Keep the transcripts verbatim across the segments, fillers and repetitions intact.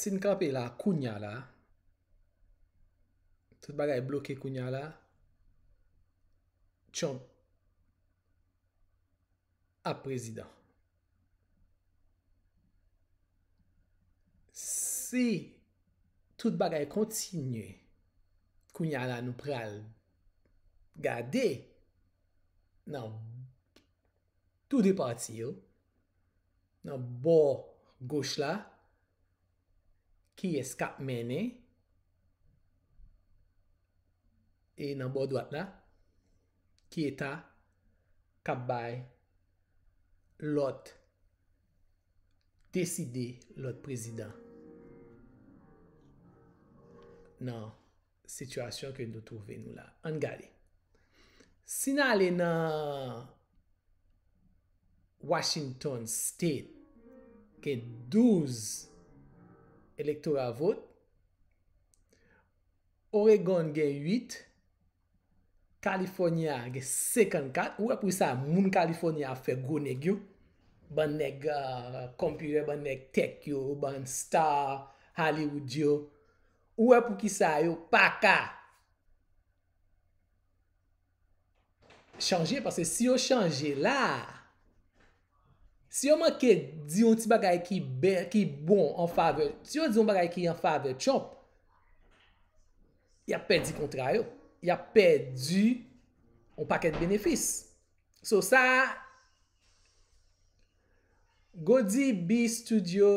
Si n kanpe la kounya la, tout bagay bloke kounya la, Trump ap prezidan. Si tout bagay kontinye, kounya la nou pral gade nan tou de pati yo, nan bò goch la, kiyès k ap mennen, e nan bò dwat la, ki eta k ap bay lòt, deside lòt prezidan nan sitiyasyon ke nou twouve nou la. Ann gade. Si n ale nan Washington State, gen douz elektora vot, Oregon gen uit, California gen senkannkat. Ou wè poukisa moun California ap fè gwo nèg yo? Bann nèg uh, computer, bann nèg tech yo, bann star Hollywood yo. Ou wè poukisa yo pa ka chanje, paske si yo chanje la, si yo manke di yon ti bagay ki bè, ki bon an favè, si yo di yon bagay ki an favè Trump, y ap pèdi kontra yo, y ap pèdi yon pakèt benefis. So sa, Godi B Studio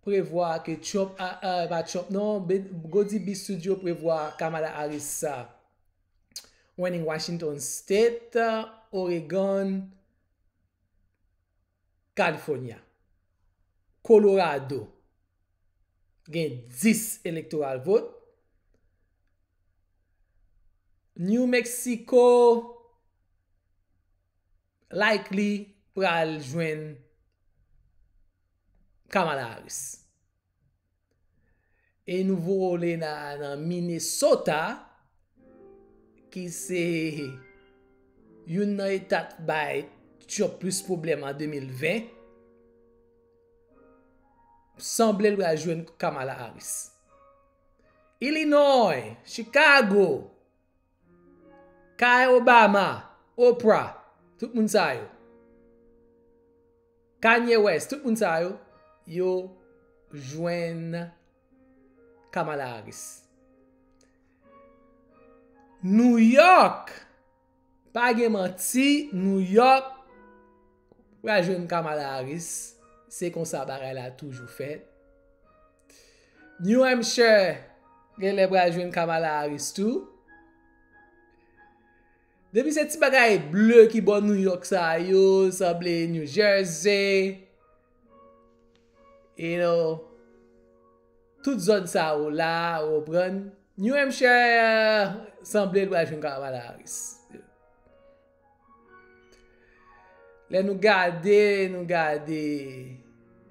prevwa ke Trump, a, a, pa Trump non, Godi B Studio prevwa Kamala Harris sa winning Washington State, Oregon, California, Colorado gen dis electoral vote, New Mexico likely pral jwenn Kamala Harris. E nou vole nan, nan Minnesota, ki se youn nan eta k bay Trump plis pwoblèm an de mil ven. Sanble l pral jwenn Kamala Harris. Illinois, Chicago, kay Obama, Oprah, tout moun sa yo. Kanye West, tout moun sa yo, yo jwenn Kamala Harris. New York, pa gen manti, New York pral jwenn Kamala Harris. Se konsa bagay la toujou fèt. New Hampshire genlè pral jwenn Kamala Harris tou. Depi se ti bagay ble ki bò New York sa yo, sanble New Jersey, you know, tout zòn sa yo la, ou konprann. New Hampshire sanble l pral jwenn Kamala Harris. Lè nou gade, nou gade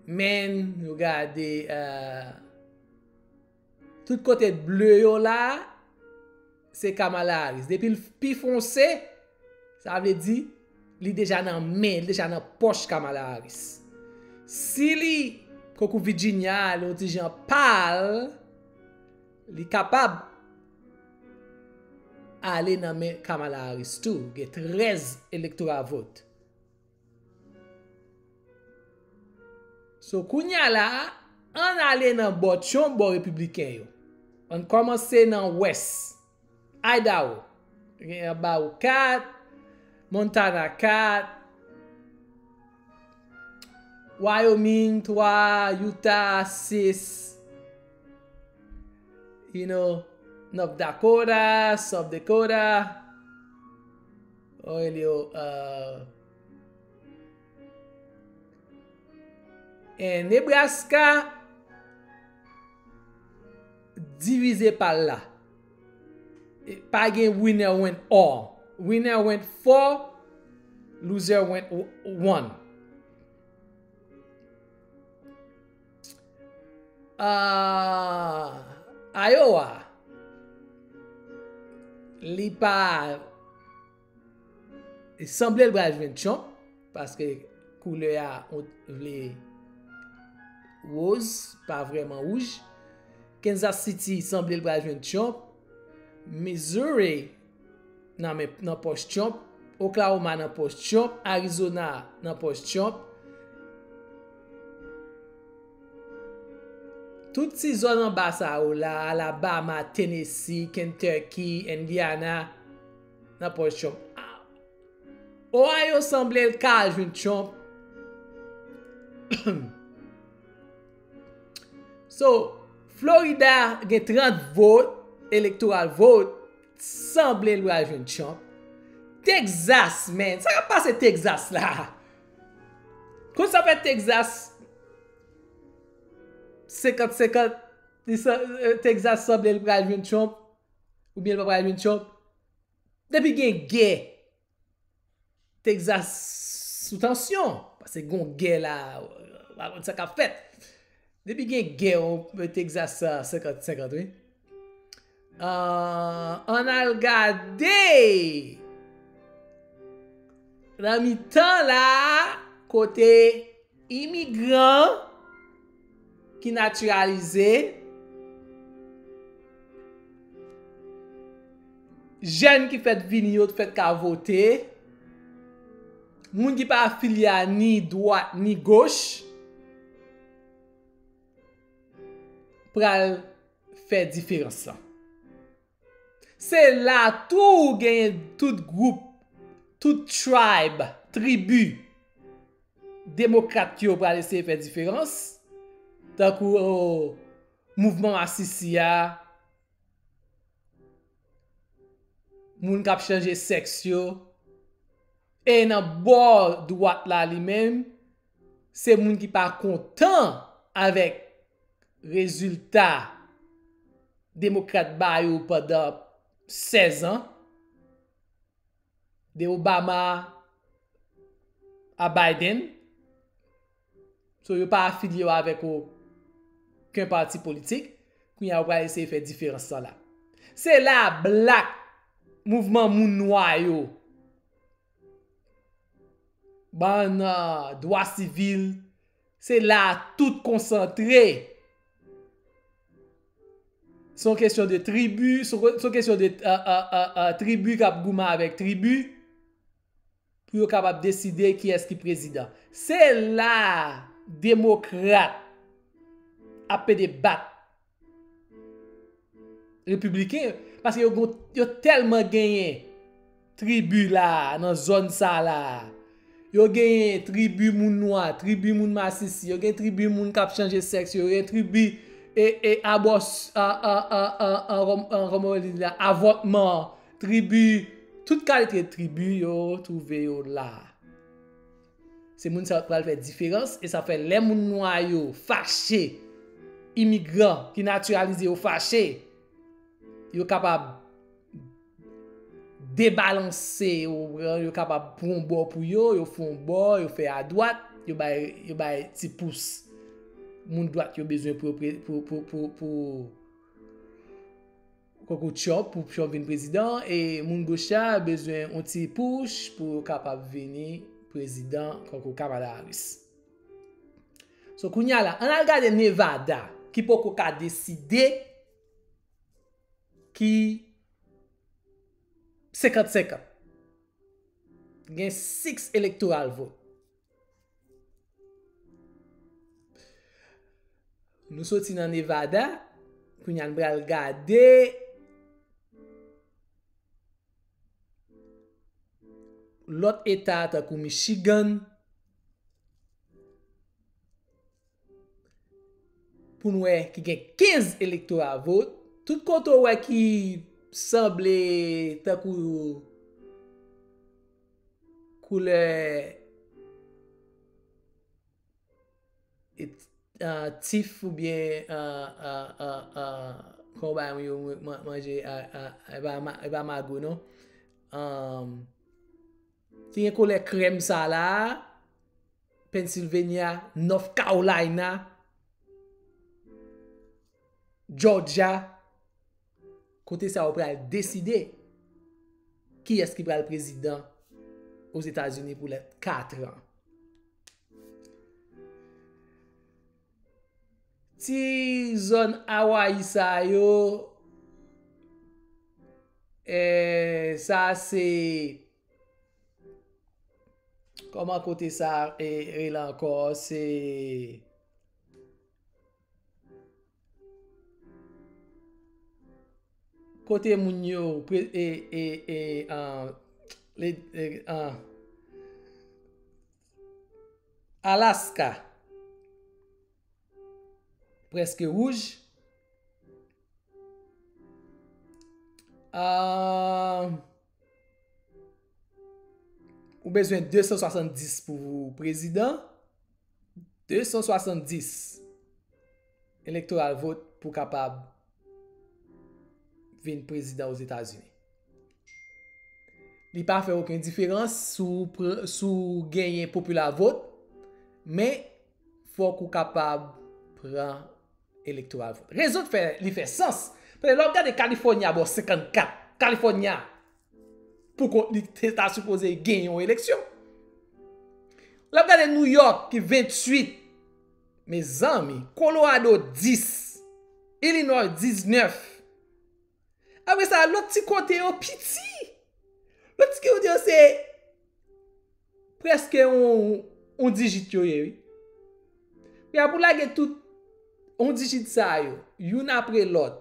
Maine, nou gade uh, tout kote ble yo la, se Kamala Harris. Depi l pi fonse, sa vle di li deja nan men, li deja nan pòch Kamala Harris. Si li, konkou Virginia, li yon ti jan pal, li kapab ale nan men Kamala Harris tou. Gen trèz elektora vot. So, kounya la, ann ale nan bò Trump, bò repibliken yo. Ann kòmanse nan West, Idaho. Gen Idaho kat, Montana kat, Wyoming twa, Utah sis, you know, North Dakota, South Dakota, oh, yo, uh, and Nebraska divize pa l la. Pa gen winner went all. Winner went four, loser went one. Uh, Iowa, li pa, li sanble l pral jwenn Trump, paske koulè a vle woz, pa vrèman wouj. Kansas City sanble l pral jwenn Trump. Missouri nan men, nan pòch Trump. Oklahoma nan pòch Trump. Arizona nan pòch Trump. Tout ti zòn anba sa yo la, Alabama, Tennessee, Kentucky, Indiana, nan pòch Trump. Ohio sanble l ka al jwenn Trump. So, Florida gen trant vot, electoral vote, sanble l pral jwenn Trump. Texas, man, sa k ap pase Texas la? Konn sa fè Texas senkant senkant, li sa, eh, Texas sanble l pral jwenn Trump, oubyen l pa pral jwenn Trump. Depi gen gè, Texas sou tansyon, paske gon gè la, pa konn sa k ap fèt. Depi gen gè, on, Texas sa senkant senkant, wi. Ah, ann al gade nan mitan la, kote imigran ki natiralize, jèn ki fèt vini yo fèt ka vote, moun ki pa afilye a ni dwat ni goch, pral fè diferans lan. Se la tou genyen tout gwoup, tout tribe, tribi demokrat yo pral eseye fè diferans, tankou, o, mouvman masisi a, moun k ap chanje sèks yo, e nan bò dwat la li menm, se moun ki pa kontan avèk rezilta demokrat ba yo pandan sèz an, de Obama a Biden. So, yo pa afilye yo avèk okenn pati politik. Kounye a, yo pral eseye fè diferans lan la. Se la blak, mouvman moun nwa yo, bann, ah, dwa sivil, se la tout konsantre. Se yon kesyon de tribi, se yon, se yon kesyon de, ah, ah, ah, ah, tribi k ap goumen avèk tribi pou yo kapab deside kiyès ki prezidan. Se la demokrat ap pede bat repibliken, paske yo gon, yo tèlman genyen tribi la, nan zòn sa la. Yo genyen tribi moun nwa, tribi moun masisi, yo gen tribi moun k ap chanje sèks yo, yo gen tribi e, e abòs-, a, a, a, a, a, kòm, a, kòman yo di la, avòtman, tribi, tout kalite tribi yo twouve yo la. Se moun sa yo k pral fè diferans, e sa fè lè moun nwa yo fache, imigran ki natiralize yo fache, yo kapab debalanse, yo, yo kapab pran yon bò pou yo, yo fè yon bò, yo fè adwat, yo bay, yo bay ti pous moun dwat yo bezwen pou yo pre-, pou, pou, pou, pou, kankou Trump, pou Trump vin prezidan, e moun goch la bezwen yon ti pous pou yo kapab vini prezidan, kankou Kamala Harris. So, kounye a la, ann al gade Nevada, ki poko ka deside, ki senkant senkant. Gen six electoral vote. Nou soti nan Nevada, kounye a n pral gade lòt eta tankou Michigan, pou n wè ki gen kenz electoral vote. Tout kote w wè ki sanble tankou koulè, e, ah, tif oubyen, ah, ah, ah, ah, kòman yo man-, manje, ah, ah, e pa ma-, e pa mago non. Ahn, ki gen koulè krèm sa la, Pennsylvania, North Carolina, Georgia, kote sa yo pral deside kiyès ki pral prezidan Ozetazini pou lòt kat an. Ti zòn Awayi sa yo, eh, sa se, kòman kote sa, eh, rele ankò? Se kote moun yo pre-, e, e, e, an, le, e, an, Alaska. Prèske wouj. Ah, ou bezwen de san swasanndis pou prezidan. De san swasanndis electoral vote pou kapab vin prezidan Ozetazini. Li pa fè okenn diferans si w pran, si w genyen popular vote, men fòk ou kapab pran electoral vote. Rezon k fè li fè sans, paske lè w ap gade California bò senkannkat, California pou kont li te ta sipoze genyen yon eleksyon. Lè w ap gade New York ki venntuit, mezanmi, Colorado dis, Illinois diznèf. Apre sa, lòt ti kote yo piti. Lòt ti kote yo se prèske yon, yon dijit yo ye, wi. Wi, apre w lage tout yon dijit sa yo, youn apre lòt,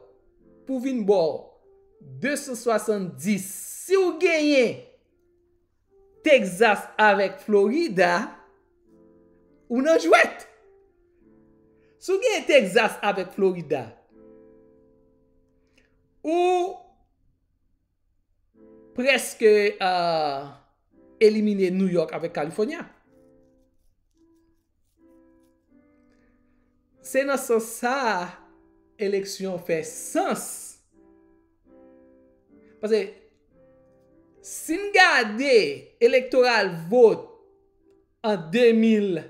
pou vin ba w de san swasanndis. Si w genyen Texas avèk Florida, ou nan jwèt. Si w genyen Texas avèk Florida, ou prèske, ah, elimine New York avèk California. Se nan sans sa a, eleksyon fè sans. Paske, si n gade electoral vote an de mil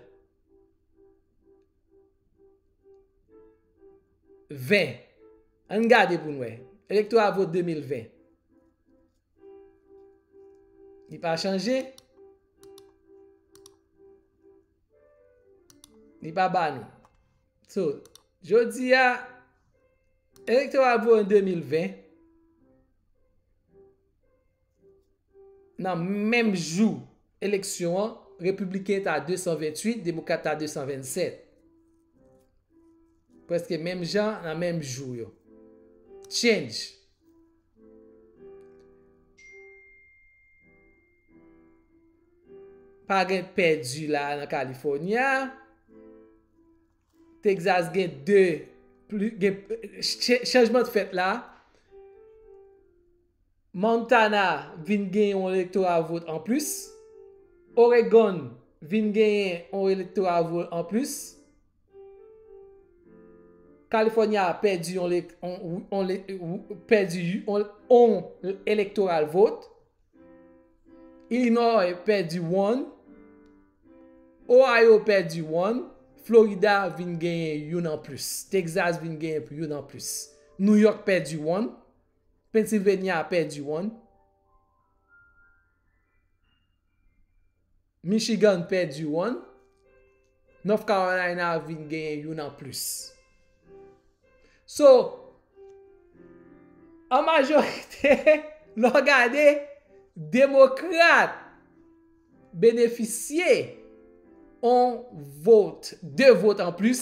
ven, ann gade pou n wè. Electoral vote de mil ven. Li pa chanje. Li pa ba nou. So, jodi a, electoral vote an de mil ven, nan menm jou eleksyon an, repibliken ta de san venntuit, demokrat ta de san vennsèt. Prèske menm jan, nan menm jou yo. Change. Pa gen pèdi la nan California. Texas gen de, pli, gen, ch-, chanjman t fèt la. Montana vin gen yon electoral vote anplis. Oregon vin genyen yon electoral vote anplis. California pèdi yon le-, on, on le-, pèdi on, on electoral vote. Illinois pèdi one. Ohio pèdi one. Florida vin genyen youn anplis. Texas vin genyen youn anplis. New York pèdi one. Pennsylvania pèdi one. Michigan pèdi one. North Carolina vin genyen youn anplis. So, an majorite, lè w gade, demokrat benefisye on vot, de vot anplis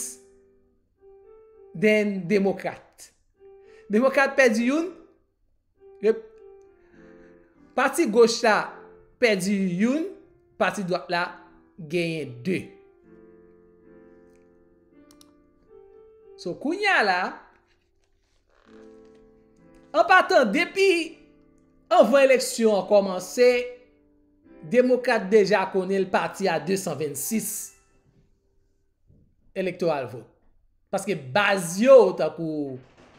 than demokrat. Demokrat pèdi youn, rep-, pati goch la pèdi youn, pati dwat la genyen de. So, kounye a la, an patan, depi anvan eleksyon an kòmanse, demokrat deja konnen l pati a de san vennsis electoral vote. Paske baz yo, tankou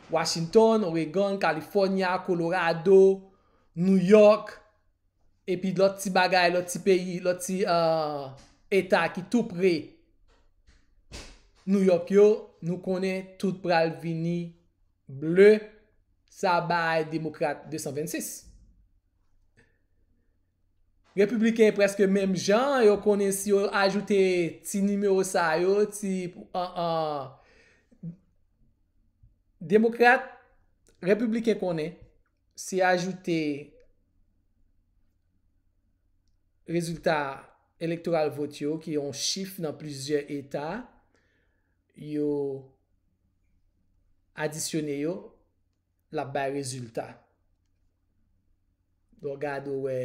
Washington, Oregon, California, Colorado, New York, epi lòt ti bagay, lòt ti peyi, lòt ti, ah, eta ki tou pre New York yo, nou konnen tout pral vini ble, sa bay demokrat de san vennsis. Repibliken prèske menm jan, yo konnen si yo ajoute ti nimewo sa yo, ti, an, an, Demokrat, Repibliken konnen, si ajoute rezilta elektoral vot yo, ki yon chif nan plizyè eta, yo adisyone yo, l ap bay rezilta. Lè w gade, w wè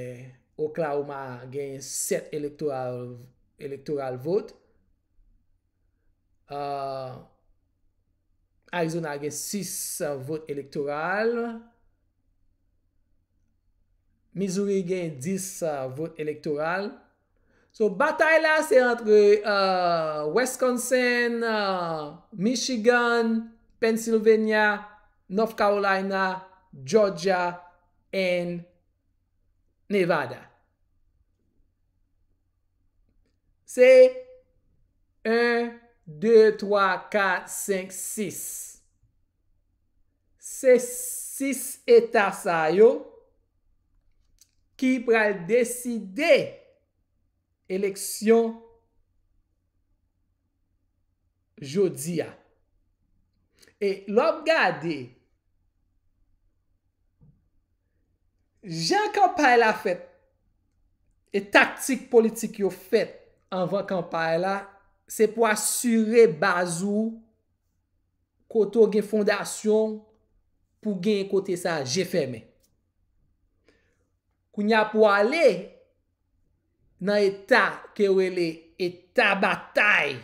Oklahoma gen sèt elektoral, elektoral vot. Ah, Arizona gen sis vot elektoral. Missouri gen dis vot elektoral. So, batay la se antre, ah, Wisconsin, ah, Michigan, Pennsylvania, North Carolina, Georgia, and Nevada. Se en, de, twa, kat, senk, sis. Se sis eta sa yo ki pral deside eleksyon jodi a. E lè w ap gade jan kanpay la fèt e taktik politik yo fèt anvan kanpay la, se pou asire baz ou kote w gen fondasyon pou genyen kote sa je fèmen. Kounye a pou ale nan eta ke yo rele eta batay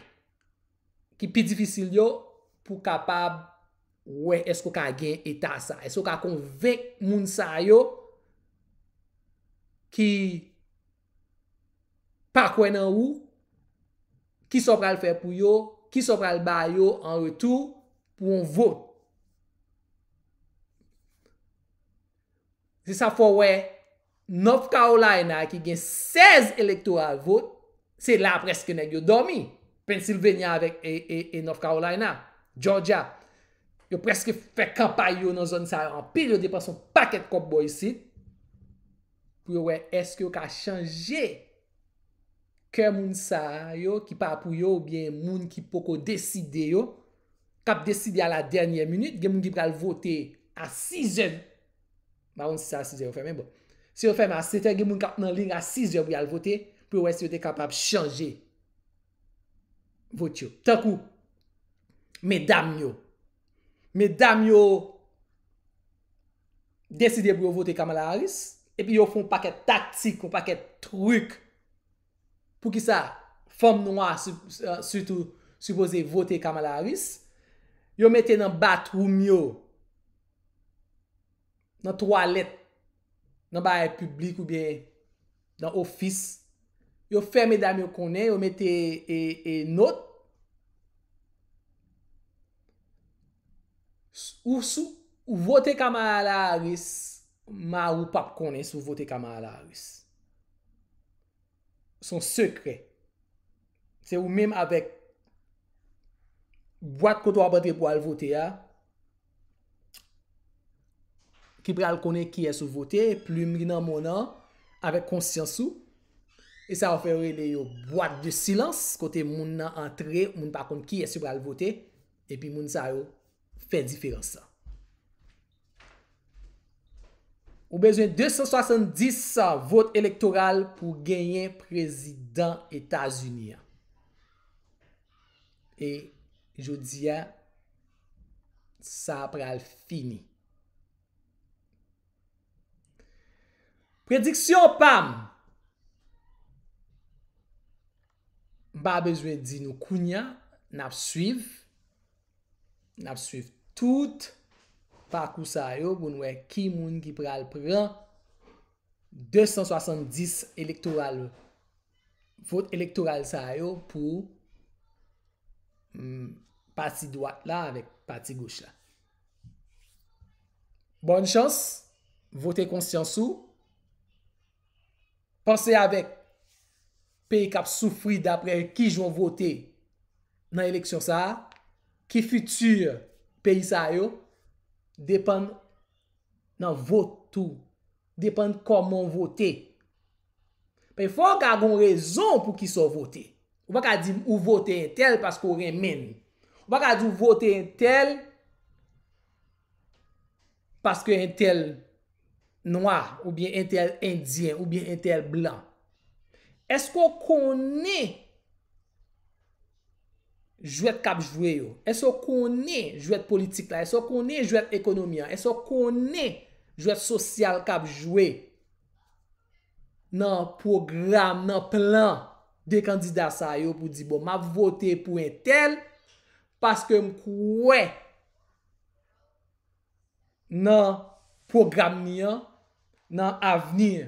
ki pi difisil yo pou kapab wè èske w ka gen eta sa. Èske w ka konvenk moun sa yo ki pa kwè nan ou, kisa w pral fè pou yo, kisa w pral ba yo an retou pou yon vot. Se sa fè w wè North Carolina ki gen sèz electoral vote, se la prèske nèg yo dòmi. Pennsylvania avèk e, e, e North Carolina, Georgia. Yo prèske fè kanpay yo nan zòn sa yo anpil, yo depanse yon pakèt kòb bò isit pou yo wè èske yo ka chanje kè moun sa yo ki pa pou yo oubyen moun ki poko deside yo, k ap deside a la dènyè minit, gen moun ki pral vote a sizè. M pa konn si se a sizè yo fèmen, bon. Si yo fèmen a sèt è, gen moun k ap nan liy a sizè pou y al vote, pou yo wè si yo te kapab chanje vot yo. Tankou medam yo. Medam yo deside pou yo vote Kamala Harris, epi yo fè yon pakèt taktik, yon pakèt trik. Poukisa fanm nwa, si-, sitou, sipoze vote Kamala Harris? Yo mete nan bathroom yo, nan twalèt, nan bagay piblik oubyen nan ofis. Yo fè medam yo konnen, yo mete e, e, nòt. Ou sou, ou vote Kamala Harris, mari w p ap konnen si w vote Kamala Harris. Se yon sekrè. Se ou menm avèk bwat kote w ap antre pou al vote a ki pral konnen kiyès ou vote, plim ki nan men w nan, avèk konsyans ou. E sa yo fè yo rele yo bwat de silans, kote moun nan antre, moun pa konn kiyès yo pral vote, epi moun sa yo fè diferans lan. Ou bezwen de san swasanndis vòt elektoral pou genyen prezidan Etazini an. E jodi a, sa pral fini. Prediksyon pa m, m pa bezwen di nou kounye a, n ap swiv. N ap swiv tout pakou sa yo pou n wè ki moun ki pral pran de san swasanndis elektoral, vòt elektoral sa yo pou, mm, pati dwat la avèk pati goch la. Bòn chans, vote konsyans ou. Panse avèk peyi k ap soufri daprè kijan w vote nan eleksyon sa a, ki fiti peyi sa yo depann nan vòt ou, depann kòman w vote. Paske fò w ka gen yon rezon pou kisa w vote. Ou pa ka di ou vote entèl paske w renmen l. Ou pa ka di ou vote entèl paske entèl nwa, oubyen entèl endyen, oubyen entèl blan. Èske w konnen jwèt k ap jwe yo? Èske w konnen jwèt politik la? Èske w konnen jwèt ekonomi an? Èske w konnen jwèt sosyal k ap jwe nan pwogram, nan plan de kandida sa yo pou di, bon, m ap vote pou entèl paske m kwè nan pwogram li an, nan avni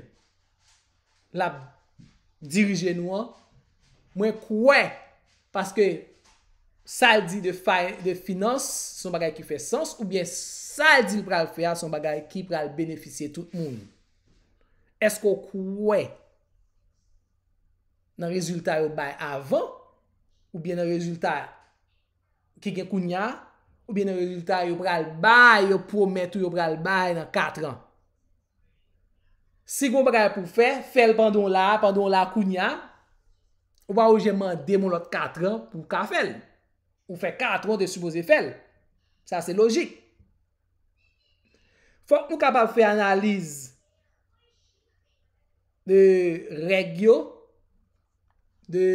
l ap dirije nou an, mwen kwè, paske sa l di de, fi- de finans, se yon bagay ki fè sans, oubyen sa l di l pral fè a, se yon bagay ki pral benefisye tout moun. Èske w kwè nan rezilta yo bay avan, oubyen nan rezilta ki gen kounye a, oubyen nan rezilta yo pral bay, yo pwomèt ou yo pral bay nan kat an? Si gen yon bagay pou w fè, fè l pandan w la, pandan w la kounye a, ou pa oblije mande m yon lòt kat an pou w ka fè l. Ou fè kat an, w te sipoze fè l. Sa se lojik. Fòk nou kapab fè analiz de règ yo, de,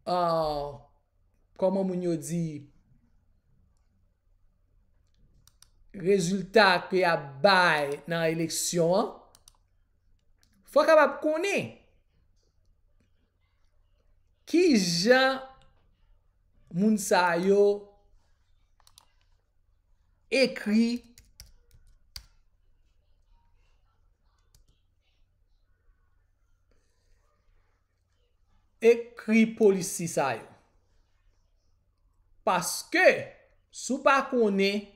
ah, kòman moun yo di, rezilta ke y ap bay nan eleksyon an. Fò w kapab konnen ki jan moun sa yo ekri, ekri polisi sa yo. Paske, si w pa konnen,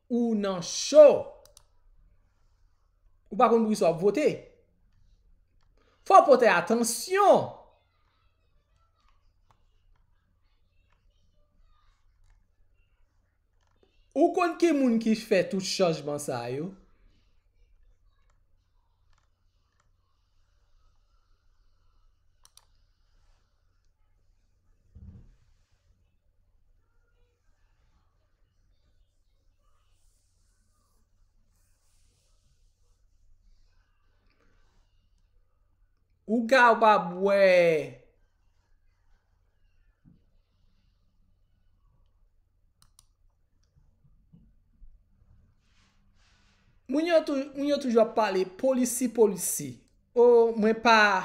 ou nan cho, ou pa konn poukisa w ap vote. Fò w pote atansyon. Ou konn ki moun ki fè tout chanjman sa yo? Ou ka ou pa bwè. Moun yo tou, moun yo toujou ap pale polisi, polisi. O, mwen pa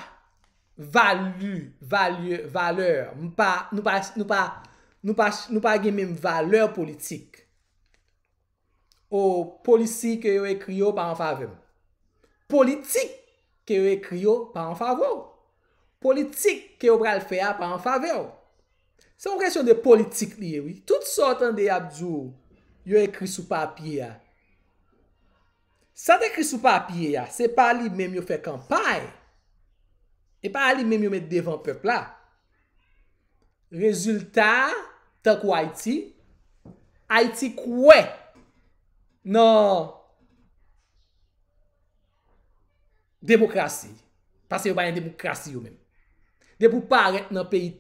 vali, valye, valè. M pa, nou pa, nou pa, nou pa, nou pa gen menm valè politik. O, polisi ke yo ekri yo pa an favè m. Politik ke yo ekri yo pa an favè w. Politik ke yo pral fè a pa an favè w. Se yon kesyon de politik li ye, wi. Tout sa w tande y ap di w, yo ekri sou papye a. Sa t ekri sou papye a, se pa li menm yo fè kanpay. E pa li menm yo met devan pèp la. Rezilta a, tankou Ayiti, Ayiti kwè nan demokrasi. Paske yo pa gen demokrasi yo menm. Depi w parèt nan peyi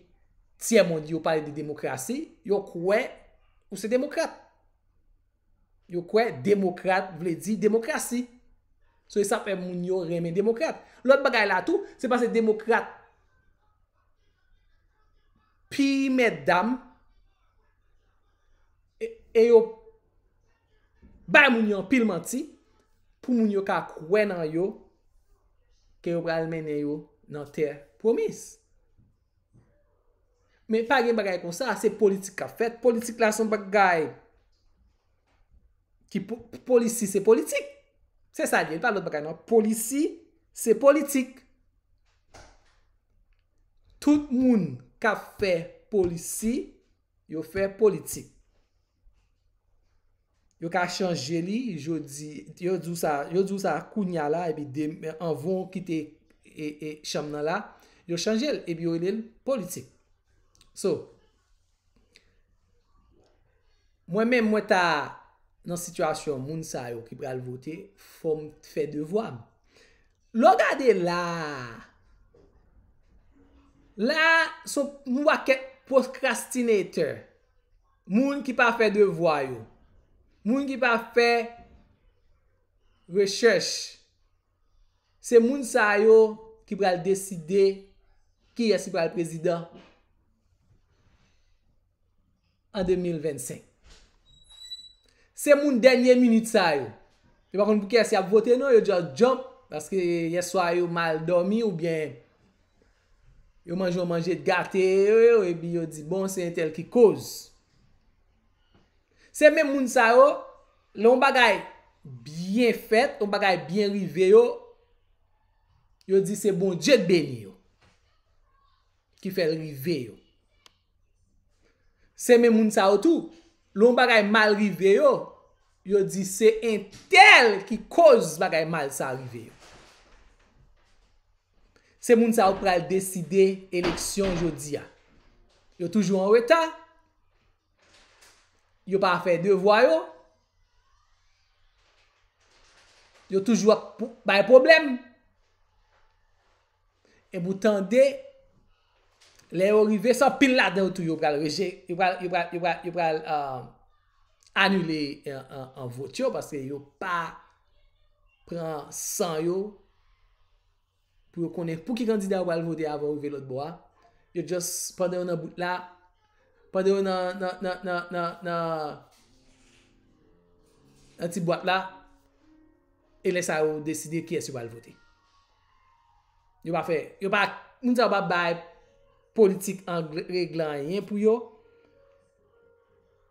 tyè mond yo pale de demokrasi, yo kwè ou se demokrat. Yo kwè demokrat vle di demokrasi. So, e sa fè moun yo renmen demokrat. Lòt bagay la tou, se paske demokrat pi mètdam e, e yo bay moun yo anpil manti pou moun yo ka kwè nan yo ke yo pral mennen yo nan tè pwomis. Men pa gen bagay konsa, se politik k ap fèt. Politik la se yon bagay ki po- polisi se politik. Se sa l ye, li pa lòt bagay non. Polisi se politik. Tout moun k ap fè polisi, yo fè politik. Yo ka chanje li, jodi, yo di w sa, yo di w sa kounya la, epi de, anvan w kite e, e, chanm nan la, yo chanje l, epi yo rele l politik. So, mwen menm, mwen ta nan sitiyasyon moun sa yo ki pral vote, fò m fè devwa m. Lè w gade la, la, se yon pakèt procrastinator. Moun ki pa fè devwa yo. Moun ki pa fè rechèch, se moun sa yo ki pral deside kiyès ki pral prezidan an de mil vennsenk. Se moun dènye minit sa yo. Yo pa konn pou kiyès y ap vote non, yo just jump, paske yèswa yo mal dòmi oubyen yo manje yon manje gate yo, yo, epi yo di, "Bon, se entèl ki koz." Se menm moun sa yo, lè yon bagay byen fèt, yon bagay byen rive yo, yo di se Bondye k beni yo, ki fè l rive yo. Se menm moun sa yo tou, lè yon bagay mal rive yo, yo di se entèl ki koz bagay mal sa rive yo. Se moun sa yo k pral deside eleksyon jodi a. Yo toujou an reta. Yo pa fè devwa yo. Yo toujou ap pou- bay pwoblèm. E pou tande, lè yo rive, se anpil ladan yo tou yo pral reje, yo pral, yo pral, yo pral, yo pral uh, anile an, an, an vot yo, paske yo pa pran san yo pou yo konnen pou ki kandida yo pral vote avan yo rive lòt bò a. Yo just, pandan yo nan bout la, pandan yo nan, nan, nan, nan, nan, nan, nan ti bwat la, e lè sa yo deside kiyès yo pral vote. Yo pa fè, yo pa, moun sa yo pa bay politik an regle anyen pou yo.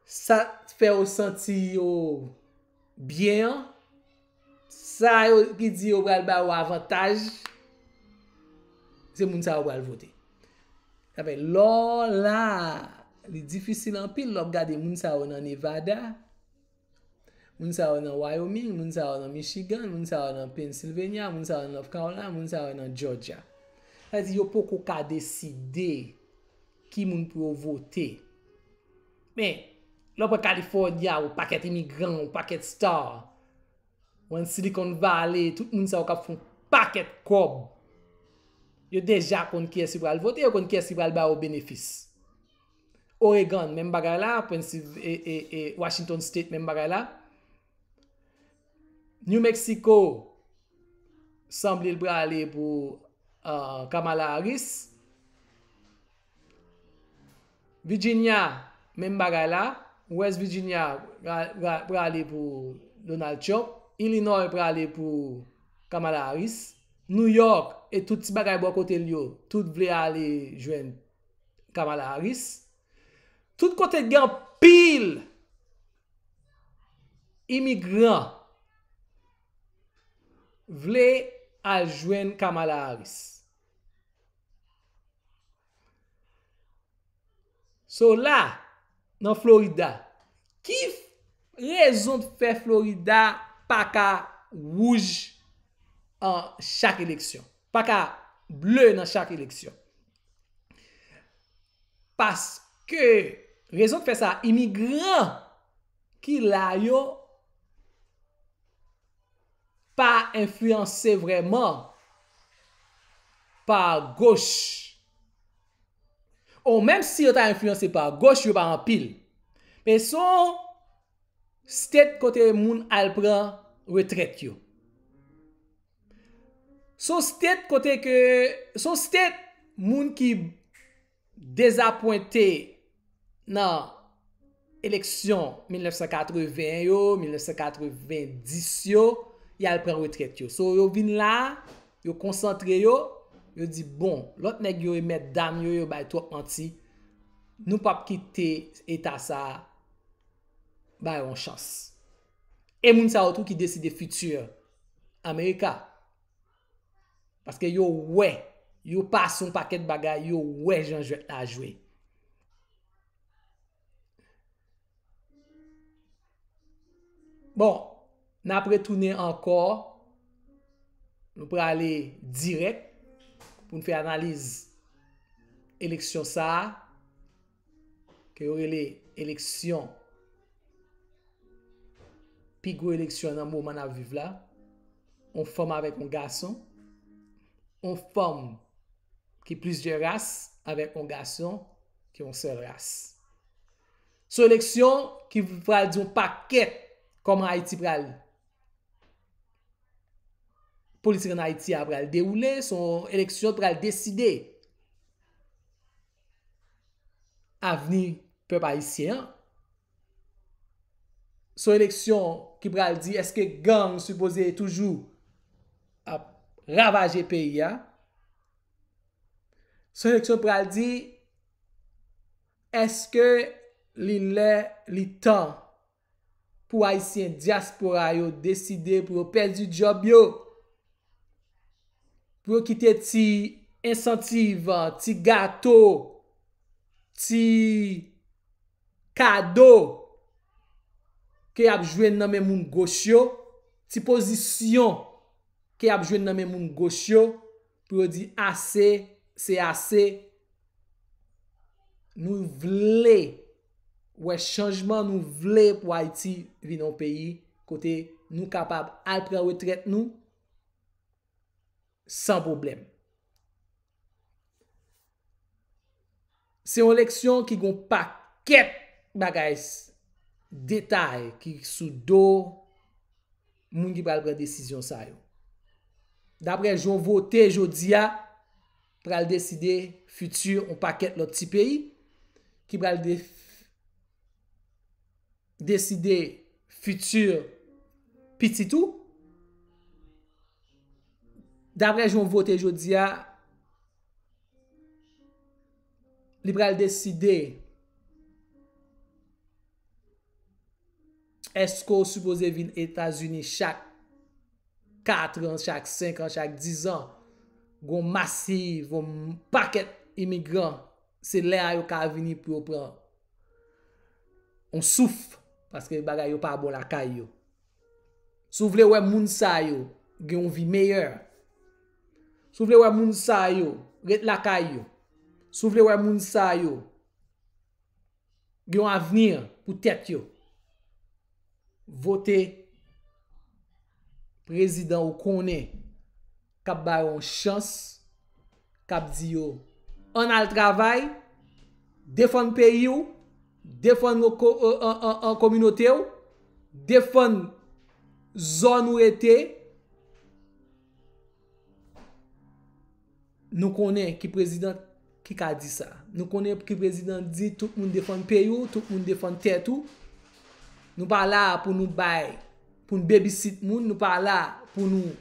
Sa fè yo santi yo byen an, sa yo ki di yo pral ba yo avantaj, se moun sa yo pral vote. Sa fè lò la, li difisil anpil lè w ap gade moun sa yo nan Nevada, moun sa yo nan Wyoming, moun sa yo nan Michigan, moun sa yo nan Pennsylvania, moun sa yo nan North Carolina, moun sa yo nan Georgia. Sa vle di yo poko ka deside ki moun pou yo vote. Men, lè w pran California, yon pakèt imigran, yon pakèt star. Ou pran Silicon Valley, tout moun sa yo k ap fè yon pakèt kòb. Yo deja konn kiyès ki pral vote, yo konn kiyès ki pral ba yo benefis. Oregon, menm bagay la, Pennsylv-, e, e, e, Washington State, menm bagay la. New Mexico, sanble l prale pou uh, Kamala Harris. Virginia, menm bagay la. West Virginia pra- pra- prale pou Donald Trump. Illinois prale pou Kamala Harris. New York, e tout ti bagay bò kote l yo, tout vle ale jwenn Kamala Harris. Tout kote gen anpil imigran vle al jwenn Kamala Harris. So la, nan Florida, ki f- rezon k fè Florida pa ka wouj an chak eleksyon? Pa ka ble nan chak eleksyon? Paske rezon k fè sa, imigran ki la yo pa enfliyanse vrèman pa goch. Ou menm si yo ta enfliyanse pa goch, yo pa anpil. Men se yon state kote moun al pran retrèt yo. Se yon state kote ke, se yon state moun ki dezapwente nan eleksyon mil nèf san katreven yo, mil nèf san katreven dis yo, y al pran retrèt yo. So, yo vin la, yo konsantre yo, yo di, "Bon, lòt nèg yo e mèt dam yo, yo bay twòp manti. Nou p ap kite eta sa a ba yo yon chans." E moun sa yo tou ki deside fiti Amerika. Paske yo wè, yo pase yon pakèt bagay, yo wè jan jwèt la jwe. Bon, n ap retounen ankò. Nou prale dirèk pou n fè analiz eleksyon sa a, ke yo rele eleksyon, pi gwo eleksyon nan moman n ap viv la. Yon fanm avèk yon gason, yon fanm ki plizyè ras avèk yon gason ki yon sèl ras. Se yon eleksyon ki pral di yon pakèt kòman Ayiti pral, politik ann Ayiti a pral dewoule, se yon eleksyon ki pral deside avni pèp ayisyen an. Se yon eleksyon ki pral di èske gang sipoze toujou ap ravaje peyi a. Se yon eleksyon ki pral di èske li lè, li tan pou Ayisyen dyaspora yo deside pou yo pèdi djòb yo, pou yo kite ti ensantiv, ti gato, ti kado ke y ap jwenn nan men moun goch yo, ti pozisyon ke y ap jwenn nan men moun goch yo, pou yo di ase, se ase. Nou vle wè chanjman, nou vle pou Ayiti vin yon peyi kote nou kapab al pran retrèt nou san pwoblèm. Se yon eleksyon ki gon pakèt bagay s-, detay ki sou do moun ki pral pran desizyon sa yo. Daprè jan w vote jodi a, pral deside fiti yon pakèt lòt ti peyi ki pral de-, deside fiti pitit ou. Daprè jan w vote jodi a, li pral deside èske w sipoze vin Etazini chak kat an, chak senk an, chak diz an, gon masiv, yon pakèt imigran, se lè a yo ka vini pou yo pran yon souf, paske bagay yo pa bon lakay yo. Si w vle wè moun sa yo gen yon vi meyè, si w vle wè moun sa yo ret lakay yo, si w vle wè moun sa yo gen yon avni pou tèt yo, vote prezidan ou konnen k ap ba yo yon chans, k ap di yo, ann al travay, defann peyi w, defann ko-, an, an, an, an kominote w, defann zòn ou rete. Nou konnen ki prezidan ki ka di sa. Nou konnen ki prezidan di tout moun defann peyi w, tout moun defann tèt ou. Nou pa la pou nou bay, pou n babysit moun, nou pa la pou nou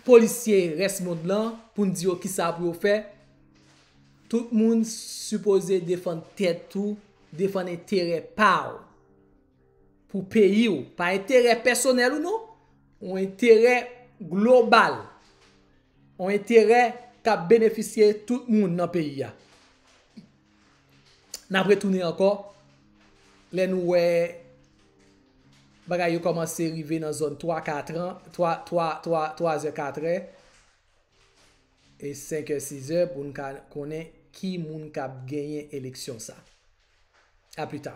polisye rès mond lan, pou n di yo kisa pou yo fè. Tout moun sipoze defann tèt ou, defann enterè pa w pou peyi w, pa enterè pèsonèl ou non, yon enterè global, yon enterè k ap benefisye tout moun nan peyi a. N ap retounen ankò lè nou wè bagay yo kòmanse rive nan zòn twa, kat an, twa, twa, twa, twa zè, kat è, e senk è, sis è, pou n ka konnen ki moun k ap genyen eleksyon sa. A pli ta.